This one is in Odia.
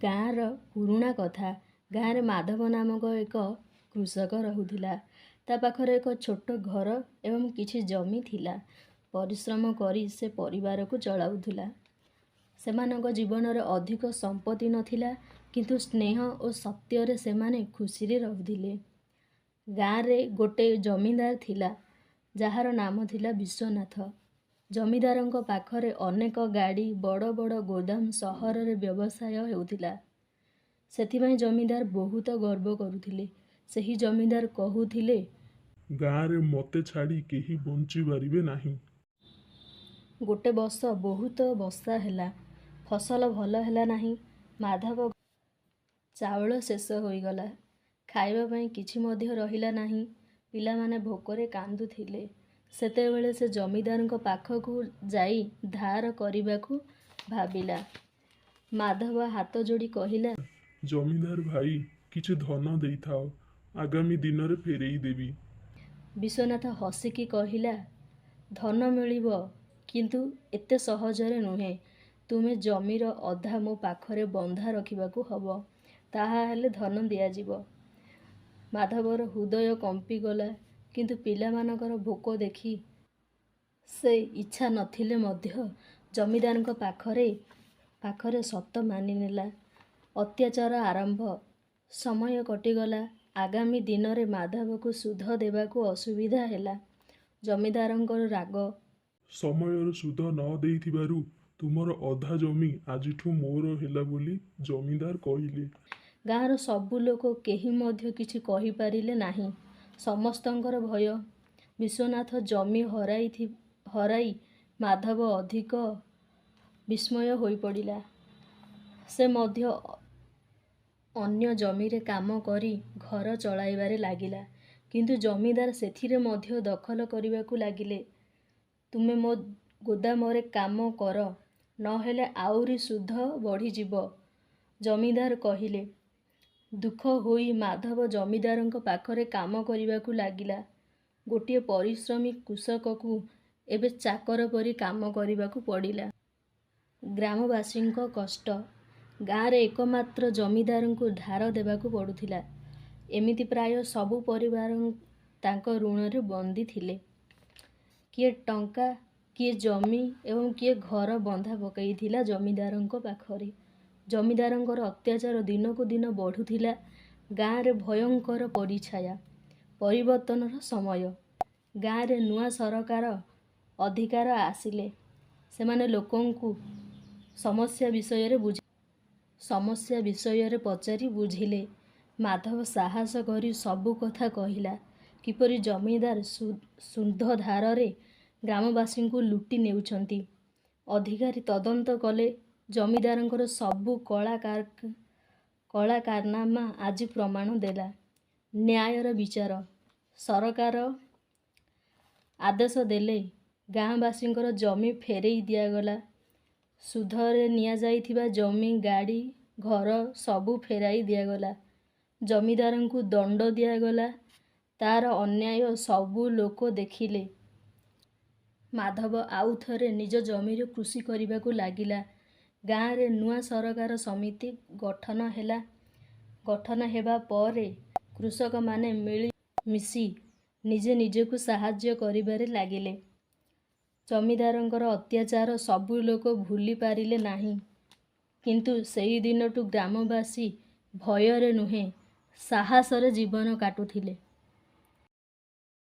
ଗାଁର ପୁରୁଣା କଥା। ଗାଁରେ ମାଧବ ନାମକ ଏକ କୃଷକ ରହୁଥିଲା। ତା ପାଖରେ ଏକ ଛୋଟ ଘର ଏବଂ କିଛି ଜମି ଥିଲା। ପରିଶ୍ରମ କରି ସେ ପରିବାରକୁ ଚଳାଉଥିଲା। ସେମାନଙ୍କ ଜୀବନରେ ଅଧିକ ସମ୍ପତ୍ତି ନଥିଲା, କିନ୍ତୁ ସ୍ନେହ ଓ ସତ୍ୟରେ ସେମାନେ ଖୁସିରେ ରହୁଥିଲେ। ଗାଁରେ ଗୋଟେ ଜମିଦାର ଥିଲା, ଯାହାର ନାମ ଥିଲା ବିଶ୍ୱନାଥ। ଜମିଦାରଙ୍କ ପାଖରେ ଅନେକ ଗାଡ଼ି, ବଡ଼ ବଡ଼ ଗୋଦାମ, ସହରରେ ବ୍ୟବସାୟ ହେଉଥିଲା। ସେଥିପାଇଁ ଜମିଦାର ବହୁତ ଗର୍ବ କରୁଥିଲେ। ସେହି ଜମିଦାର କହୁଥିଲେ, ଗାଁରେ ମୋତେ ଛାଡ଼ି କେହି ବଞ୍ଚିପାରିବେ ନାହିଁ। ଗୋଟେ ବର୍ଷ ବହୁତ ବର୍ଷା ହେଲା। ଫସଲ ଭଲ ହେଲା ନାହିଁ। ମାଧବ ଚାଉଳ ଶେଷ ହୋଇଗଲା। ଖାଇବା ପାଇଁ କିଛି ମଧ୍ୟ ରହିଲା ନାହିଁ। ପିଲାମାନେ ଭୋକରେ କାନ୍ଦୁଥିଲେ। ସେତେବେଳେ ସେ ଜମିଦାରଙ୍କ ପାଖକୁ ଯାଇ ଧାର କରିବାକୁ ଭାବିଲା। ମାଧବ ହାତ ଯୋଡ଼ି କହିଲା, ଜମିଦାର ଭାଇ, କିଛି ଧନ ଦେଇଥାଅ। ଆଗାମୀ ଦିନରେ ଫେରେଇ ଦେବି। ବିଶ୍ୱନାଥ ହସିକି କହିଲା, ଧନ ମିଳିବ, କିନ୍ତୁ ଏତେ ସହଜରେ ନୁହେଁ। ତୁମେ ଜମିର ଅଧା ମୋ ପାଖରେ ବନ୍ଧା ରଖିବାକୁ ହବ। ତାହାହେଲେ ଧନ ଦିଆଯିବ। ମାଧବର ହୃଦୟ କମ୍ପିଗଲା, କିନ୍ତୁ ପିଲାମାନଙ୍କର ଭୋକ ଦେଖି ସେ ଇଚ୍ଛା ନଥିଲେ ମଧ୍ୟ ଜମିଦାରଙ୍କ ପାଖରେ ସତ ମାନିନେଲା। ଅତ୍ୟାଚାର ଆରମ୍ଭ। ସମୟ କଟିଗଲା। ଆଗାମୀ ଦିନରେ ମାଧବକୁ ସୁଧ ଦେବାକୁ ଅସୁବିଧା ହେଲା। ଜମିଦାରଙ୍କର ରାଗ ସମୟରେ ସୁଧ ନ ଦେଇଥିବାରୁ ତୁମର ଅଧା ଜମି ଆଜିଠୁ ମୋର ହେଲା ବୋଲି ଜମିଦାର କହିଲେ। ଗାଁର ସବୁ ଲୋକ କେହି ମଧ୍ୟ କିଛି କହିପାରିଲେ ନାହିଁ। ସମସ୍ତଙ୍କର ଭୟ। ବିଶ୍ୱନାଥ ଜମି ହରାଇ ମାଧବ ଅଧିକ ବିସ୍ମୟ ହୋଇପଡ଼ିଲା। ସେ ମଧ୍ୟ ଅନ୍ୟ ଜମିରେ କାମ କରି ଘର ଚଳାଇବାରେ ଲାଗିଲା। କିନ୍ତୁ ଜମିଦାର ସେଥିରେ ମଧ୍ୟ ଦଖଲ କରିବାକୁ ଲାଗିଲେ। ତୁମେ ମୋ ଗୋଦାମରେ କାମ କର, ନହେଲେ ଆହୁରି ସୁଧ ବଢ଼ିଯିବ, ଜମିଦାର କହିଲେ। ଦୁଃଖ ହୋଇ ମାଧବ ଜମିଦାରଙ୍କ ପାଖରେ କାମ କରିବାକୁ ଲାଗିଲା। ଗୋଟିଏ ପରିଶ୍ରମୀ କୃଷକକୁ ଏବେ ଚାକର ପରି କାମ କରିବାକୁ ପଡ଼ିଲା। ଗ୍ରାମବାସୀଙ୍କ କଷ୍ଟ। ଗାଁରେ ଏକମାତ୍ର ଜମିଦାରଙ୍କୁ ଧାର ଦେବାକୁ ପଡ଼ୁଥିଲା। ଏମିତି ପ୍ରାୟ ସବୁ ପରିବାର ତାଙ୍କ ଋଣରେ ବନ୍ଦୀ ଥିଲେ। କିଏ ଟଙ୍କା, କିଏ ଜମି ଏବଂ କିଏ ଘର ବନ୍ଧା ପକାଇଥିଲା ଜମିଦାରଙ୍କ ପାଖରେ। ଜମିଦାରଙ୍କର ଅତ୍ୟାଚାର ଦିନକୁ ଦିନ ବଢ଼ୁଥିଲା। ଗାଁରେ ଭୟଙ୍କର ପରିଛାୟା। ପରିବର୍ତ୍ତନର ସମୟ। ଗାଁରେ ନୂଆ ସରକାର ଅଧିକାର ଆସିଲେ। ସେମାନେ ଲୋକଙ୍କୁ ସମସ୍ୟା ବିଷୟରେ ପଚାରି ବୁଝିଲେ। ମାଧବ ସାହସ କରି ସବୁ କଥା କହିଲା। କିପରି ଜମିଦାର ସୁଧ ଧାରରେ ଗ୍ରାମବାସୀଙ୍କୁ ଲୁଟି ନେଉଛନ୍ତି। ଅଧିକାରୀ ତଦନ୍ତ କଲେ। ଜମିଦାରଙ୍କର ସବୁ କଳାକାରନାମା ଆଜି ପ୍ରମାଣ ଦେଲା। ନ୍ୟାୟର ବିଚାର। ସରକାର ଆଦେଶ ଦେଲେ। ଗାଁବାସୀଙ୍କର ଜମି ଫେରେଇ ଦିଆଗଲା। ସୁଧରେ ନିଆଯାଇଥିବା ଜମି, ଗାଡ଼ି, ଘର ସବୁ ଫେରାଇ ଦିଆଗଲା। ଜମିଦାରଙ୍କୁ ଦଣ୍ଡ ଦିଆଗଲା। ତାର ଅନ୍ୟାୟ ସବୁ ଲୋକ ଦେଖିଲେ। ମାଧବ ଆଉଥରେ ନିଜ ଜମିରେ କୃଷି କରିବାକୁ ଲାଗିଲା। ଗାଁରେ ନୂଆ ସରକାର ସମିତି ଗଠନ ହେଲା। ଗଠନ ହେବା ପରେ କୃଷକମାନେ ମିଳିମିଶି ନିଜେ ନିଜକୁ ସାହାଯ୍ୟ କରିବାରେ ଲାଗିଲେ। ଜମିଦାରଙ୍କର ଅତ୍ୟାଚାର ସବୁ ଲୋକ ଭୁଲି ପାରିଲେ ନାହିଁ। କିନ୍ତୁ ସେହିଦିନଠୁ ଗ୍ରାମବାସୀ ଭୟରେ ନୁହେଁ, ସାହସରେ ଜୀବନ କାଟୁଥିଲେ।